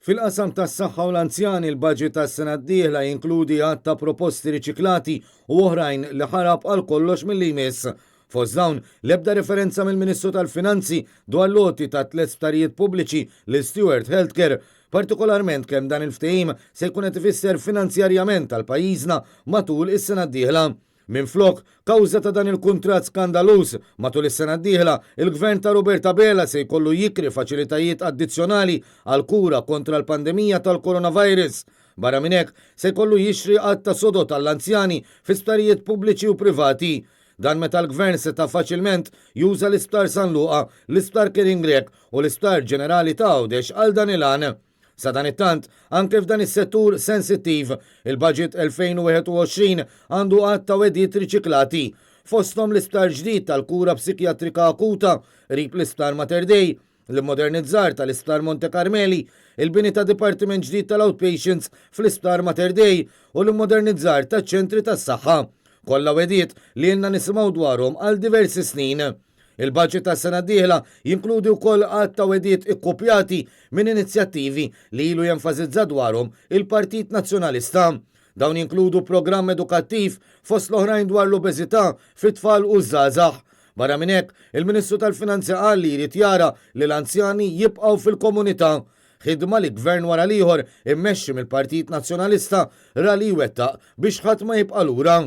Fil-qasam tas-saħħa u l-anzjani, il-budget tas-sena d-dieħla jinkludi għadd ta' proposti riċiklati u oħrajn li ħarab għal kollox milli jmiss. Fost dawn, l-ebda referenza mill-Ministru tal-Finanzi dwar l-għoti ta' tliet sptarijiet pubbliċi lil Steward Healthcare, partikolarment kemm dan il-ftehim se jkun qed ifisser finanzjarjament għal pajjiżna matul is-sena d-dieħla. Minflok, kawża ta' dan il-kuntratt skandaluż, matul is-sena d-dieħla, il-Gvern ta' Robert Abela se jkollu jikri faċilitajiet addizzjonali għall-kura kontra l-pandemija tal-coronavirus. Barra minn hekk, se jkollu jixtri għadd ta' sodod għall-anzjani fi sptarijiet pubbliċi u privati. Dan meta l-Gvern seta' faċilment juża l-Isptar San Luqa, l-Isptar Kierin Grech u l-Isptar Ġenerali ta' Għawdex għal dan il-għan. Sadanittant, anke f'dan is-settur sensittiv, il-Budget 2021 għandu għadd ta' wegħdiet riċiklati, fosthom l-isptar ġdid tal-kura psikjatrika akuta qrib l-Isptar Mater Dei, l-immodernizzar tal-Isptar Monte Carmeli, il-bini ta' dipartiment ġdid tal-outpatients fl-Isptar Mater Dei u l-immodernizzar taċ-ċentri tas-saħħa. Kollha wegħdiet li ilna nisimgħu dwarhom għal diversi snin. Il-budget tas-sena d-dieħla jinkludi wkoll għadd ta' wegħdiet ikkupjati minn inizjattivi li ilu jenfasizza dwarhom il-Partit Nazzjonalista. Dawn jinkludu programm edukattiv fost l-oħrajn dwar l-obeżità fit-tfal u ż-żgħażagħ. Barra minn hekk, il-Ministru tal-Finanzi qal li jrid jara li l-anzjani jibqgħu fil-komunità. Ħidma li gvern wara l-ieħor immexxi mill-Partit Nazzjonalista ra li jwettaq biex ħadd ma jibqa' lura.